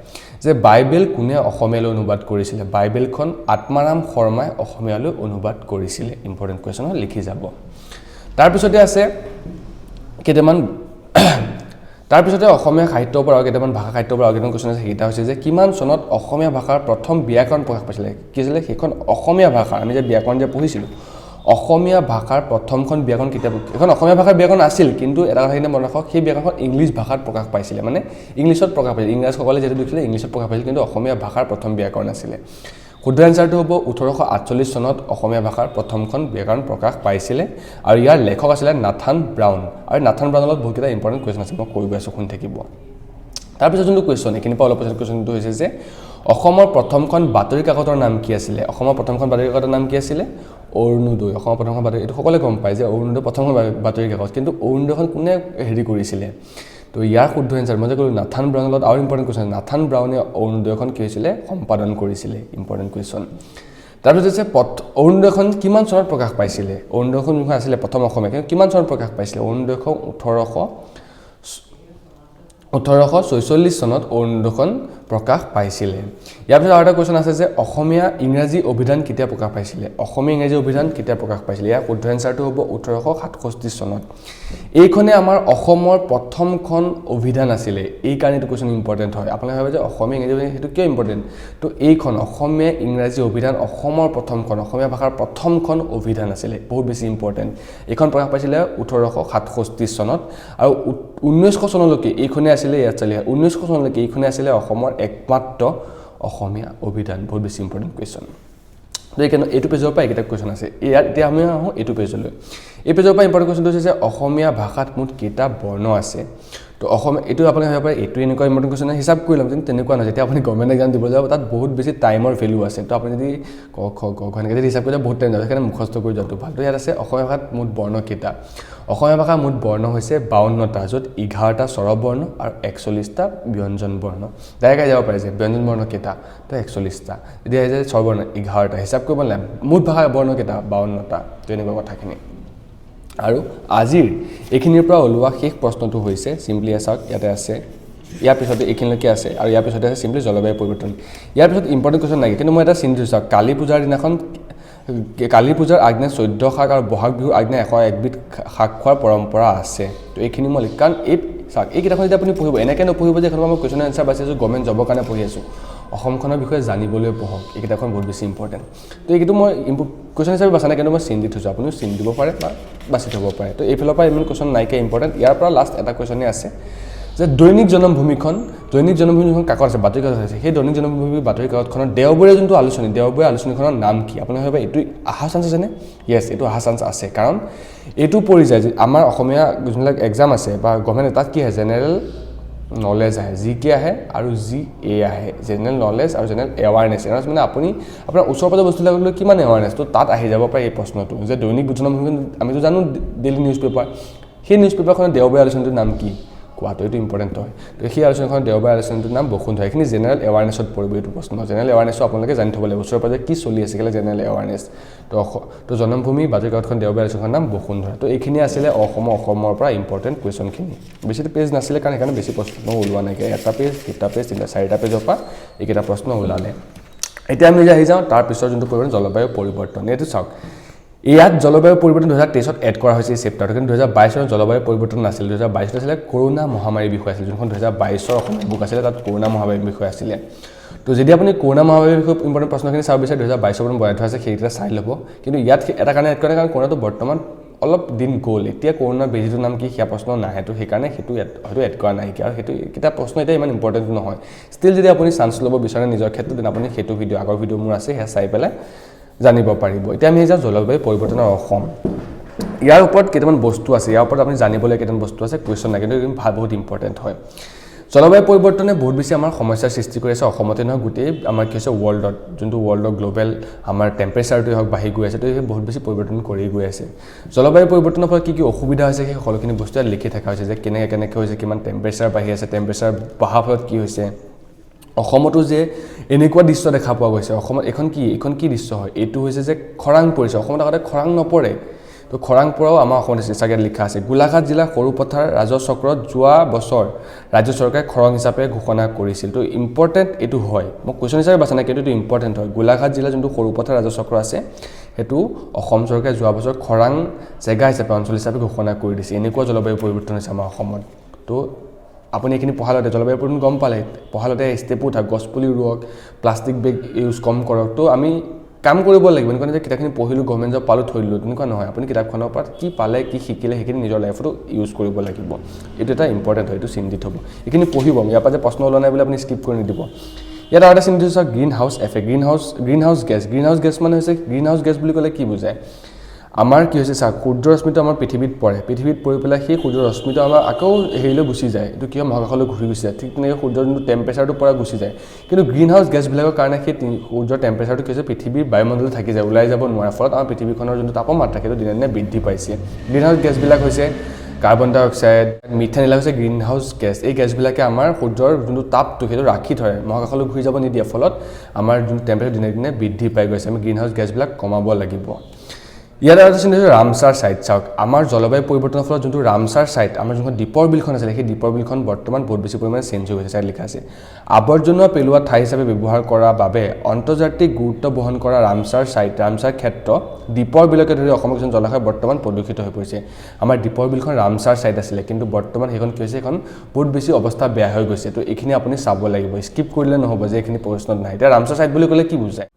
যে বাইবেল কোনে অসমীয়ালৈ অনুবাদ কৰিছিলে? বাইবেলখন আত্মাৰাম শৰ্মাই অসমীয়ালৈ অনুবাদ কৰিছিলে। ইম্পৰ্টেণ্ট কুৱেশ্যন হয়, লিখি যাব। তাৰপিছতে আছে কেইটামান, তাৰপিছতে অসমীয়া সাহিত্যৰ পৰা আৰু কেইটামান, ভাষা সাহিত্যৰ পৰা আৰু কেইটামান কুৱেশ্যন আছে। সেইকেইটা হৈছে যে কিমান চনত অসমীয়া ভাষাৰ প্ৰথম ব্যাকৰণ প্ৰকাশ পাইছিলে? কি আছিলে সেইখন? অসমীয়া ভাষা, আমি যে ব্যাকৰণ যে পঢ়িছিলোঁ, অসমীয়া ভাষাৰ প্ৰথমখন ব্যাকৰণ কেতিয়া? এখন অসমীয়া ভাষাৰ ব্যাকৰণ আছিল, কিন্তু এটা কথা কিন্তু মনত ৰাখক, সেই ব্যাকৰণখন ইংলিছ ভাষাত প্ৰকাশ পাইছিলে, মানে ইংলিছত প্ৰকাশ পাইছিল। ইংৰাজসকলে যিহেতু লিখিছিলে, ইংলিছত প্ৰকাশ পাইছিল, কিন্তু অসমীয়া ভাষাৰ প্ৰথম ব্যাকৰণ আছিলে। শুদ্ধ এনচাৰটো হ'ব 1848 চনত অসমীয়া ভাষাৰ প্ৰথমখন ব্যাকৰণ প্ৰকাশ পাইছিলে আৰু ইয়াৰ লেখক আছিলে নাথান ব্ৰাউন। আৰু নাথান ব্ৰাউনৰ লগত বহুতকেইটা ইম্পৰ্টেণ্ট কুৱেশ্যন আছে, মই কৈ গৈ আছোঁ, শুনি থাকিব। তাৰপিছত যোনটো কুৱেশ্যন, এইখিনিৰ পৰা অলপ পিছত কুৱেশ্যনটো হৈছে যে অসমৰ প্ৰথমখন বাতৰি কাকতৰ নাম কি আছিলে? অসমৰ প্ৰথমখন বাতৰি কাকতৰ নাম কি আছিলে? অৰুণোদয়। অসমৰ প্ৰথমখন বাতৰি, এইটো সকলোৱে গম পায় যে অৰুণোদয় প্ৰথমখন বাতৰি কাকত, কিন্তু অৰুণোদয়খন কোনে হেৰি কৰিছিলে? তো ইয়াৰ শুদ্ধ এনচাৰ, মই যে ক'লোঁ নাথান ব্ৰাউনৰ লগত আৰু ইম্পৰ্টেণ্ট কুৱেশ্যন, নাথান ব্ৰাউনে অৰুণোদয়খন কি হৈছিলে? সম্পাদন কৰিছিলে। Important question. তাৰপিছত হৈছে অৰুণোদয়খন কিমান চনত প্ৰকাশ পাইছিলে? অৰুণোদয়খন যোনখন আছিলে প্ৰথম অসমীয়া, কিন্তু কিমান চনত প্ৰকাশ পাইছিলে? অৰুণোদয়খন 1846 চনত অৰুণোদয়খন প্ৰকাশ পাইছিলে। ইয়াৰ পিছত আৰু এটা কুৱেশ্যন আছে যে অসমীয়া ইংৰাজী অভিধান কেতিয়া প্ৰকাশ পাইছিলে? অসমীয়া ইংৰাজী অভিধান কেতিয়া প্ৰকাশ পাইছিলে? ইয়াৰ শুদ্ধ এনচাৰটো হ'ব 1867 চনত। এইখনে আমাৰ অসমৰ প্ৰথমখন অভিধান আছিলে, এইকাৰণে এইটো কুৱেশ্যন ইম্পৰ্টেণ্ট হয়। আপোনালোকে ভাবে যে অসমীয়া ইংৰাজী অভিধান সেইটো কিয় ইম্পৰ্টেণ্ট? তো এইখন অসমীয়া ইংৰাজী অভিধান অসমৰ প্ৰথমখন, অসমীয়া ভাষাৰ প্ৰথমখন অভিধান আছিলে, বহুত বেছি ইম্পৰ্টেণ্ট। এইখন প্ৰকাশ পাইছিলে 1867 চনত আৰু 1900 চনলৈকে এইখনেই আছিলে, ইয়াত চালি 1900 চনলৈকে এইখনেই আছিলে অসমৰ একমাত্ৰ অসমীয়া অভিধান। বহুত বেছি ইম্পৰ্টেণ্ট কুৱেশ্যন। তো এইকাৰণে এইটো পেজৰ পৰা এইকেইটা কুৱেশ্যন আছে ইয়াত। এতিয়া আমি আহোঁ এইটো পেজলৈ। এই পেজৰ পৰা ইম্পৰ্টেণ্ট কুৱেশ্যনটো হৈছে যে অসমীয়া ভাষাত মুঠ কেইটা বৰ্ণ আছে? তো অসমীয়া, এইটো আপুনি ভাবিব পাৰে এইটো এনেকুৱা ইম্পৰ্টেণ্ট কুৱেশ্যন, হিচাপ কৰি ল'ম, কিন্তু তেনেকুৱা নহয়। যেতিয়া আপুনি গভৰ্ণমেণ্ট এক্সাম দিব যাব, তাত বহুত বেছি টাইমৰ ভেলু আছে। তো আপুনি যদি ক খ গ ঘ এনেকৈ যদি হিচাপ কৰি যায়, বহুত টাইম যাব। সেইকাৰণে মুখস্থ কৰি যোৱাটো ভাল। তো ইয়াত আছে অসমীয়া ভাষাত মুঠ বৰ্ণ কেইটা? অসমীয়া ভাষাৰ মুঠ বৰ্ণ হৈছে 52টা, য'ত 11টা স্বৰবৰ্ণ আৰু 41টা ব্যঞ্জন বৰ্ণ। ডাইৰেক্ট আহি যাব পাৰে যে ব্যঞ্জন বৰ্ণ কেইটা? তো 41টা। যেতিয়া আহি যায় স্বৰবৰ্ণ 11টা, হিচাপ কৰিব নালাগে। মুঠ ভাষাৰ বৰ্ণ কেইটা? 52টা। তো এনেকুৱা কথাখিনি। আৰু আজিৰ এইখিনিৰ পৰা ওলোৱা শেষ প্ৰশ্নটো হৈছে চিম্পলি, চাওক ইয়াতে আছে, ইয়াৰ পিছতে এইখিনিলৈকে আছে আৰু ইয়াৰ পিছতে আছে চিম্পলি জলবায়ু পৰিৱৰ্তন। ইয়াৰ পিছত ইম্পৰ্টেণ্ট কুৱেশ্যন নাই, কিন্তু মই এটা চিন দিছোঁ, চাওক, কালী পূজাৰ দিনাখন, কালী পূজাৰ আগদিনা 14 শাক আৰু বহাগ বিহুৰ আগদিনা 101বিধ শাক খোৱাৰ পৰম্পৰা আছে। তো এইখিনি মই লিখ, কাৰণ এই চাওক, এই কিতাপখন যেতিয়া আপুনি পঢ়িব, এনেকৈ নপঢ়িব যে এইখনৰ পৰা মই কুৱেশ্যন এনচাৰ বাছি আছোঁ, গভৰ্ণমেণ্ট জবৰ কাৰণে পঢ়ি আছোঁ। অসমখনৰ বিষয়ে জানিবলৈ পঢ়ক। এই কিতাপখন বহুত বেছি ইম্পৰ্টেণ্ট। তো এইটো মই কুৱেশ্যন হিচাপে বাছা নাই, কিন্তু মই চিন দি থৈছোঁ। আপুনিও চিন দিব পাৰে বা বাছি থ'ব পাৰে। তো এইফালৰ পৰা ইমান কুৱেশ্যন নাইকিয়া ইম্পৰ্টেণ্ট। ইয়াৰ পৰা লাষ্ট এটা কুৱেশ্যনেই আছে যে দৈনিক জনমভূমিখন, দৈনিক জনমভূমিখন কাকত আছে, বাতৰি কাকত আছে। সেই দৈনিক জনমভূমি বাতৰি কাকতখনৰ দেওবৰীয়া যোনটো আলোচনী, দেওবৰীয়া আলোচনীখনৰ নাম কি? আপুনি ভাবে এইটো অহা চান্স আছেনে? য়েছ, এইটো অহা চান্স আছে, কাৰণ এইটো পৰি যায় যে আমাৰ অসমীয়া যোনবিলাক এক্সাম আছে বা গভৰ্ণমেণ্ট, তাত কি আহে? জেনেৰেল নলেজ আহে, জি কে আহে আৰু জি এ আহে, জেনেৰেল নলেজ আৰু জেনেৰেল এৱাৰনেছ। এৱাৰনেছ মানে আপুনি আপোনাৰ ওচৰ পাজৰ বস্তুবিলাক লৈ কিমান এৱাৰনেছ। তো তাত আহি যাব পাৰে এই প্ৰশ্নটো যে দৈনিক জনমভূমি, আমিতো জানো ডেইলি নিউজ পেপাৰ, সেই নিউজ পেপাৰখনৰ দেওবৰীয়া আলোচনীটোৰ নাম কি কোৱাটো, এইটো ইম্পৰ্টেণ্ট হয়। তো সেই আলোচনীখনৰ দেওবৰীয়া আলোচনীটোৰ নাম বসুন্ধৰা। এইখিনি জেনেৰেল এৱাৰনেছত পৰিব এইটো প্ৰশ্ন। জেনেৰেল এৱাৰনেছো আপোনালোকে জানি থ'ব লাগিব, ওচৰে পাজৰে কি চলি আছে, কেলৈ জেনেৰেল এৱাৰনেছ। তো জনমভূমি বাতৰি কাকতখন দেওবৰীয়া আলোচনীখনৰ নাম বসুন্ধৰা। তো এইখিনি আছিলে অসমৰ পৰা ইম্পৰ্টেণ্ট কুৱেশ্যনখিনি। বেছি পেজ নাছিলে কাৰণ সেইকাৰণে বেছি প্ৰশ্ন ওলোৱা নাইকিয়া। এটা পেজ, দুটা পেজ, তিনিটা, চাৰিটা পেজৰ পৰা এইকেইটা প্ৰশ্ন ওলালে। এতিয়া আমি যে আহি যাওঁ তাৰপিছৰ যোনটো পৰিৱৰ্তন, জলবায়ু পৰিৱৰ্তন। এইটো চাওক, ইয়াত জলবায়ু পৰিৱৰ্তন 2023ত এড কৰা হৈছে এই চেপ্টাৰটো, কিন্তু 2022ত জলবায়ু পৰিৱৰ্তন নাছিল। 2022ত আছিলে কৰোণা মহামাৰীৰ বিষয়ে আছিল। যোনখন 2022ৰ অসমীয়া বুক আছিলে, তাত কৰোণা মহামাৰীৰ বিষয়ে আছিলে। তো যদি আপুনি কৰোণা মহামাৰীৰ বিষয়ে ইম্পৰ্টেণ্ট প্ৰশ্নখিনি চাব বিচাৰে, 2022ৰ পৰা বনাই থোৱা আছে, সেইকেইটা চাই ল'ব। কিন্তু ইয়াত এটা কাৰণে এড কৰা, কাৰণ কৰোণাটো বৰ্তমান অলপ দিন গ'ল, এতিয়া কৰোণা বেজীটোৰ নাম কি সেয়া প্ৰশ্ন নাহে, তো সেইকাৰণে সেইটো ইয়াত হয়তো এড কৰা নাইকিয়া আৰু সেইটো কিতাপ প্ৰশ্ন এতিয়া ইমান ইম্পৰ্টেণ্ট নহয়। ষ্টিল যদি আপুনি চান্স ল'ব বিচাৰে নিজৰ ক্ষেত্ৰত, তেনে আপুনি সেইটো ভিডিঅ' আগৰ ভিডিঅ' মোৰ আছে, সেয়া চাই পেলাই জানিব পাৰিব। এতিয়া আমি যাওঁ জলবায়ু পৰিৱৰ্তনৰ অসম। ইয়াৰ ওপৰত কেইটামান বস্তু আছে, ইয়াৰ ওপৰত আপুনি জানিবলৈ কেইটামান বস্তু আছে, কুৱেশ্যন নাই কিন্তু ভাল বহুত ইম্পৰ্টেণ্ট হয়। জলবায়ু পৰিৱৰ্তনে বহুত বেছি আমাৰ সমস্যাৰ সৃষ্টি কৰি আছে, অসমতে নহয় গোটেই আমাৰ কি হৈছে ৱৰ্ল্ডত, যোনটো ৱৰ্ল্ডৰ গ্ল'বেল আমাৰ টেম্পাৰেচাৰটোৱে হওক বাঢ়ি গৈ আছে, তো সেই বহুত বেছি পৰিৱৰ্তন কৰি গৈ আছে। জলবায়ু পৰিৱৰ্তনৰ ফলত কি কি অসুবিধা হৈছে সেই সকলোখিনি বস্তু ইয়াত লিখি থকা হৈছে, যে কেনেকৈ কেনেকৈ হৈছে, কিমান টেম্পাৰেচাৰ বাঢ়ি আছে, টেম্পাৰেচাৰ বঢ়াৰ ফলত কি হৈছে। অসমতো যে এনেকুৱা দৃশ্য দেখা পোৱা গৈছে, অসমত এইখন কি দৃশ্য হয়, এইটো হৈছে যে খৰাং পৰিছে। অসমত আগতে খৰাং নপৰে, তো খৰাং পৰাও আমাৰ অসমত হৈছে, চাগে লিখা আছে। গোলাঘাট জিলাৰ সৰুপথাৰ ৰাজহ চক্ৰত যোৱা বছৰ ৰাজ্য চৰকাৰে খৰাং হিচাপে ঘোষণা কৰিছিল। তো ইম্পৰ্টেণ্ট এইটো হয়, মই কুৱেশ্যন হিচাপে বাছা নাই কিন্তু এইটো ইম্পৰ্টেণ্ট হয়। গোলাঘাট জিলাৰ যোনটো সৰুপথাৰ ৰাজহ চক্ৰ আছে সেইটো অসম চৰকাৰে যোৱা বছৰ খৰাং জেগা হিচাপে, অঞ্চল হিচাপে ঘোষণা কৰি দিছে। এনেকুৱা জলবায়ু পৰিৱৰ্তন হৈছে আমাৰ অসমত। তো আপুনি এইখিনি পঢ়াৰ লগতে জলবায়ু পৰিৱৰ্তন গম পালে, পঢ়াৰ লগতে ষ্টেপো উঠাওক, গছপুলি ৰুৱক, প্লাষ্টিক বেগ ইউজ কম কৰক। তো আমি কাম কৰিব লাগিব, এনেকুৱা নহয় যে কিতাপখিনি পঢ়িলোঁ, গভৰ্ণমেণ্ট জব পালোঁ, থৈ দিলোঁ, তেনেকুৱা নহয়। আপুনি কিতাপখনৰ পৰা কি পালে, কি শিকিলে সেইখিনি নিজৰ লাইফতো ইউজ কৰিব লাগিব। এইটো এটা ইম্পৰ্টেণ্ট হয়, এইটো চিন্তিত হ'ব, এইখিনি পঢ়িব। ইয়াৰ পৰা যে প্ৰশ্ন ওলোৱা নাই বুলি আপুনি স্কিপ কৰি নিদিব। ইয়াত আৰু এটা চিন্তিত চাওক, green house effect, green house gas. Green house gas মানে হৈছে, গ্ৰীণ হাউচ গেছ বুলি ক'লে কি বুজায়? আমাৰ কি হৈছে চাওক, সূৰ্যৰ ৰশ্মিটো আমাৰ পৃথিৱীত পৰে, পৃথিৱীত পৰি পেলাই সেই সূৰ্যৰ ৰশ্মিটো আমাৰ আকৌ হেৰিলৈ গুচি যায়, এইটো কি হয় মহাকাশলৈ ঘূৰি গুচি যায়। ঠিক তেনেকৈ সূৰ্যৰ যোনটো টেম্পাৰেচাৰটোৰ পৰা গুচি যায়, কিন্তু গ্ৰীণ হাউচ গেছবিলাকৰ কাৰণে সেই সূৰ্যৰ টেম্পাৰেচাৰটো কি হৈছে পৃথিৱীৰ বায়ুমণ্ডলত থাকি যায়, ওলাই যাব নোৱাৰে। ফলত আমাৰ পৃথিৱীখনৰ যোনটো তাপমাত্ৰা সেইটো দিনে দিনে বৃদ্ধি পাইছে। গ্ৰীণ হাউচ গেছবিলাক হৈছে কাৰ্বন ডাই অক্সাইড, মিথেন, এইবিলাক হৈছে গ্ৰীণ হাউচ গেছ। এই গেছবিলাকে আমাৰ সূৰ্যৰ যোনটো তাপটো সেইটো ৰাখি থয়, মহাকাশলৈ ঘূৰি যাব নিদিয়ে। ফলত আমাৰ যোনটো টেম্পাৰেচাৰ দিনে দিনে বৃদ্ধি পাই গৈছে। আমি গ্ৰীণ হাউচ গেছবিলাক কমাব লাগিব। ইয়াত আৰু এটা চিন্তা হৈছে ৰামচাৰ ছাইট। চাওক, আমাৰ জলবায়ু পৰিৱৰ্তনৰ ফলত যোনটো ৰামচাৰ ছাইট, আমাৰ যোনখন দীপৰ বিলখন আছিলে, সেই দীপৰ বিলখন বৰ্তমান বহুত বেছি পৰিমাণে চেঞ্জ হৈ গৈছে। ছাইট লিখা আছে, আৱৰ্জনা পেলোৱা ঠাই হিচাপে ব্যৱহাৰ কৰাৰ বাবে আন্তৰ্জাতিক গুৰুত্ব বহন কৰা ৰামচাৰ ছাইট, ৰামচাৰ ক্ষেত্ৰ দীপৰ বিলকে ধৰি অসমৰ কিছুমান জলাশয় বৰ্তমান প্ৰদূষিত হৈ পৰিছে। আমাৰ দীপৰ বিলখন ৰামচাৰ ছাইট আছিলে, কিন্তু বৰ্তমান সেইখন কি হৈছে, সেইখন বহুত বেছি অৱস্থা বেয়া হৈ গৈছে। তো এইখিনি আপুনি চাব লাগিব, স্কিপ কৰিলে নহ'ব যে এইখিনি প্ৰশ্নত নাই। এতিয়া ৰামচাৰ ছাইট বুলি ক'লে কি বুজায়?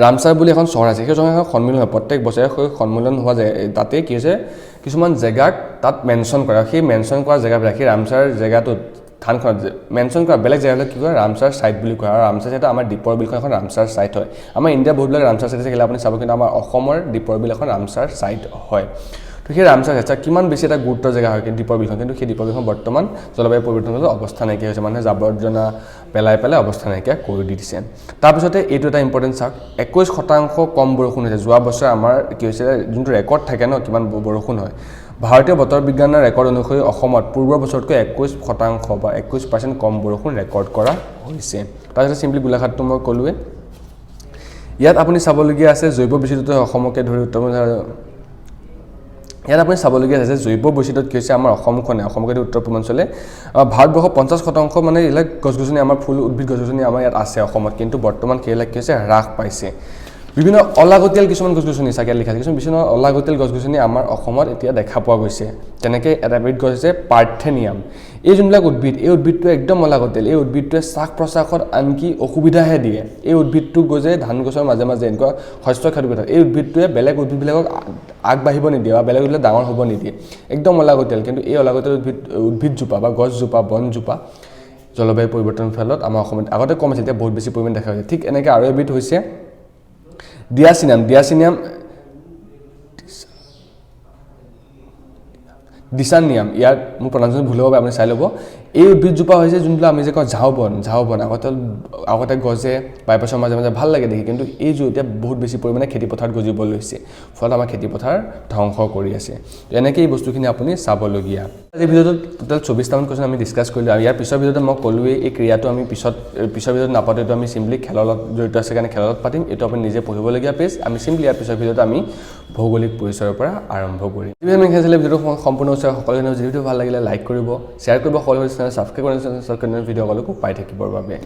ৰামচাৰ বুলি এখন চহৰ আছে, সেই চহৰখন সন্মিলন হয় প্ৰত্যেক বছৰে। সেই সন্মিলন হোৱা যায়, তাতে কি হৈছে কিছুমান জেগাক তাত মেনশ্যন কৰে। সেই মেনশ্যন কৰা জেগাবিলাক, সেই ৰামচাৰ জেগাটোত থানখনত মেনশ্যন কৰা বেলেগ জেগাবিলাক কি কয়, ৰামচাৰ ছাইট বুলি কয়। আৰু ৰামচাৰ ছাইট আমাৰ দীপৰ বিলখন এখন ৰামচাৰ ছাইট হয়। আমাৰ ইণ্ডিয়াৰ বহুতবিলাক ৰামচাৰ ছাইট আছে, সেইবিলাক আপুনি চাব, কিন্তু আমাৰ অসমৰ দীপৰ বিল এখন ৰামচাৰ ছাইট হয়। তো সেই ৰামচাৰ ছাইট কিমান বেছি এটা গুৰুত্ব জেগা হয় কিন্তু দীপৰ বিলখন, কিন্তু সেই দীপৰ বিলখন বৰ্তমান জলবায়ু পৰিৱৰ্তনৰ ফলত অৱস্থা নাইকিয়া হৈছে, মানুহে জাবৰ পেলাই পেলাই অৱস্থা নাইকিয়া কৰি দি দিছে। তাৰপিছতে এইটো এটা ইম্পৰ্টেণ্ট চাওক, 21% কম বৰষুণ হৈছে যোৱা বছৰ। আমাৰ কি হৈছে, যোনটো ৰেকৰ্ড থাকে ন কিমান বৰষুণ হয়, ভাৰতীয় বতৰ বিজ্ঞানৰ ৰেকৰ্ড অনুসৰি অসমত পূৰ্বৰ বছৰতকৈ 21% বা 21% কম বৰষুণ ৰেকৰ্ড কৰা হৈছে। তাৰপিছতে চিম্পলি গোলাঘাটটো মই ক'লোৱে। ইয়াত আপুনি চাবলগীয়া আছে জৈৱ বৈচিত্ৰ্য অসমকে ধৰি উত্তৰ, ইয়াত আপুনি চাবলগীয়া আছে জৈৱ বৈচিত্ৰ্যত কি হৈছে আমাৰ অসমখনে, অসমকে ধৰি উত্তৰ পূৰ্বাঞ্চলে ভাৰতবৰ্ষৰ 50% মানে এইবিলাক গছ গছনি, আমাৰ ফুল উদ্ভিদ গছ গছনি আমাৰ ইয়াত আছে অসমত, কিন্তু বৰ্তমান সেইবিলাক কি হৈছে হ্ৰাস পাইছে। বিভিন্ন অলাগতিয়াল কিছুমান গছ গছনি চাগে লিখা আছে, কিছুমান বিভিন্ন অলাগতিয়াল গছ গছনি আমাৰ অসমত এতিয়া দেখা পোৱা গৈছে। তেনেকৈ এটা এবিধ গছ হৈছে পাৰ্থেনিয়াম। এই যোনবিলাক উদ্ভিদ, এই উদ্ভিদটো একদম অলাগতিয়াল। এই উদ্ভিদটোৱে শ্বাস প্ৰশ্বাসত আনকি অসুবিধাহে দিয়ে। এই উদ্ভিদটো গজে ধান গছৰ মাজে মাজে, এনেকুৱা শস্য খেতি, এই উদ্ভিদটোৱে বেলেগ উদ্ভিদবিলাকক আগবাঢ়িব নিদিয়ে বা বেলেগ উদ্ভিদ ডাঙৰ হ'ব নিদিয়ে, একদম অলাগতিয়াল। কিন্তু এই অলাগতিয়াল উদ্ভিদজোপা বা গছজোপা, বনজোপা জলবায়ু পৰিৱৰ্তনৰ ফলত আমাৰ অসমত আগতে কম আছিল, এতিয়া বহুত বেছি পৰিমাণে দেখা গৈছে। ঠিক এনেকৈ আৰু এবিধ হৈছে দিয়াচিনিয়াম, দিয়াচিনিয়াম দিচানিয়াম। ইয়াত মোৰ প্ৰনাউন্সিয়েশ্যন ভুল হ'ব পাৰে, আপুনি চাই ল'ব। এই উদ্ভিদজোপা হৈছে যোনবিলাক আমি যে কওঁ ঝাওবন, ঝাওবন আগতে আগতে গজে বাইপাছৰ মাজে মাজে ভাল লাগে দেখি, কিন্তু এইযোৰ এতিয়া বহুত বেছি পৰিমাণে খেতিপথাৰত গজিব লৈছে, ফলত আমাৰ খেতিপথাৰ ধ্বংস কৰি আছে। এনেকৈ এই বস্তুখিনি আপুনি চাবলগীয়া। আজি ভিডিঅ'টোত টোটেল 24টামান কুৱেশ্যন আমি ডিছকাছ কৰিলোঁ। আৰু ইয়াৰ পিছৰ ভিডিঅ'টোত মই ক'লোৱেই, এই ক্ৰিয়াটো আমি পিছৰ ভিডিঅ'ত নাপাতো, এইটো আমি চিম্পলি খেলৰ লগত জড়িত আছে কাৰণে খেলৰ লগত পাতিম। এইটো আপুনি নিজে পঢ়িবলগীয়া পেজ। আমি চিম্পলি ইয়াৰ পিছৰ ভিডিঅ'ত আমি ভৌগোলিক পৰিচয়ৰ পৰা আৰম্ভ কৰিম। যিবিলাক আমি আছিলে ভিডিঅ'টো সম্পূৰ্ণ হৈছে, সকলোৱে যদি ভিডিঅ' ভাল লাগিলে লাইক কৰিব, শ্বেয়াৰ কৰিব, সকলোৱে চেনেল ছাবস্ক্ৰাইব কৰি ভিডিঅ' সকলোকো পাই থাকিবৰ বাবে।